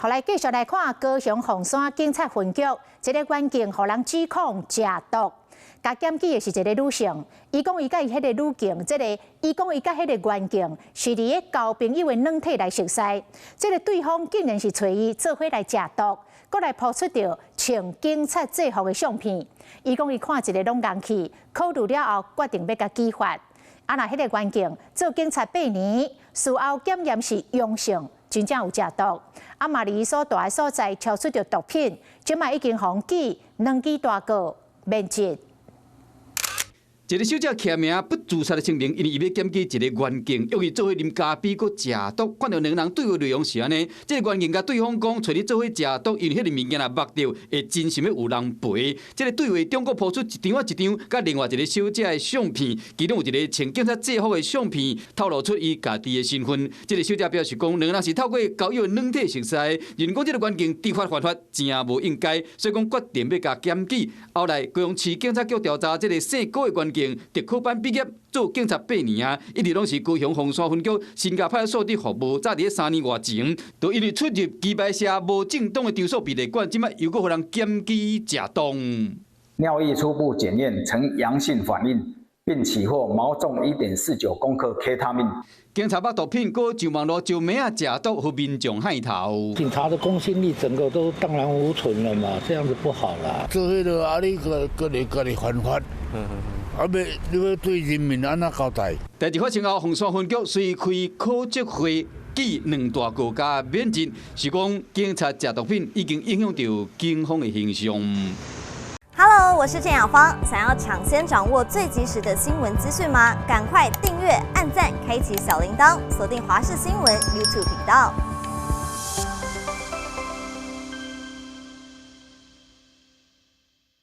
予來繼續來看高雄鳳山警察分局，這个員警予人指控食毒，共檢舉的是一个女性。伊講伊佮伊彼个女警，這个伊講伊佮彼个員警是佇咧交朋友的軟體來熟似，這个對方竟然是揣伊做伙來食毒，閣來 po 出著穿警察制服的相片。伊講伊看一个攏𠢕去，考慮了後決定欲共舉發。啊，若彼个員警做警察8年，事後檢驗是陽性，真正有食毒。啊，嘛佇伊所蹛的所在抽出著毒品，這擺已經予人記兩支大告免職。一个小姐簽名不自殺的聲明，因為伊欲檢舉一个員警，約伊做伙啉咖啡，閣食毒。看著兩人對話內容是按呢，這个員警共對方講，揣你做伙食毒，因為彼个物件若目著，會真心欲有人陪。這个對話中閣 po 出一張啊一張，佮另外一個小姐的相片，其中有一个穿警察制服的相片，透露出伊家己的身份。這个小姐表示講，兩个人是透過交友軟體熟似，認為講這个員警知法犯法，真無應該，所以講決定欲共檢舉。後來高雄市警察局調查這个姓郭的員警，特考班畢業，做警察八年啊，一直攏是高雄鳳山分局新加派出所佇服務，早佇咧3年外前，就因為出入棋牌社無正當的場所被列管，這擺又閣予人檢舉食毒。尿液初步檢驗呈陽性反應，並起獲毛重1.49公克 K 他命。警察把毒品閣上網路招妹仔食毒，予民眾害頭。警察的公信力整個都蕩然無存了嘛，這樣子不好啦。做彼个啊，你閣閣來家己犯法。啊！欲你欲對人民按怎交代？代誌發生後，鳳山分局隨開考績會，記兩大告共免職，是講警察食毒品已經影響著警方的形象。 Hello，我是鄭雅芳。想要搶先掌握最及時的新聞資訊嗎？趕快訂閱、按讚、開啟小鈴鐺，鎖定華視新聞 YouTube 頻道。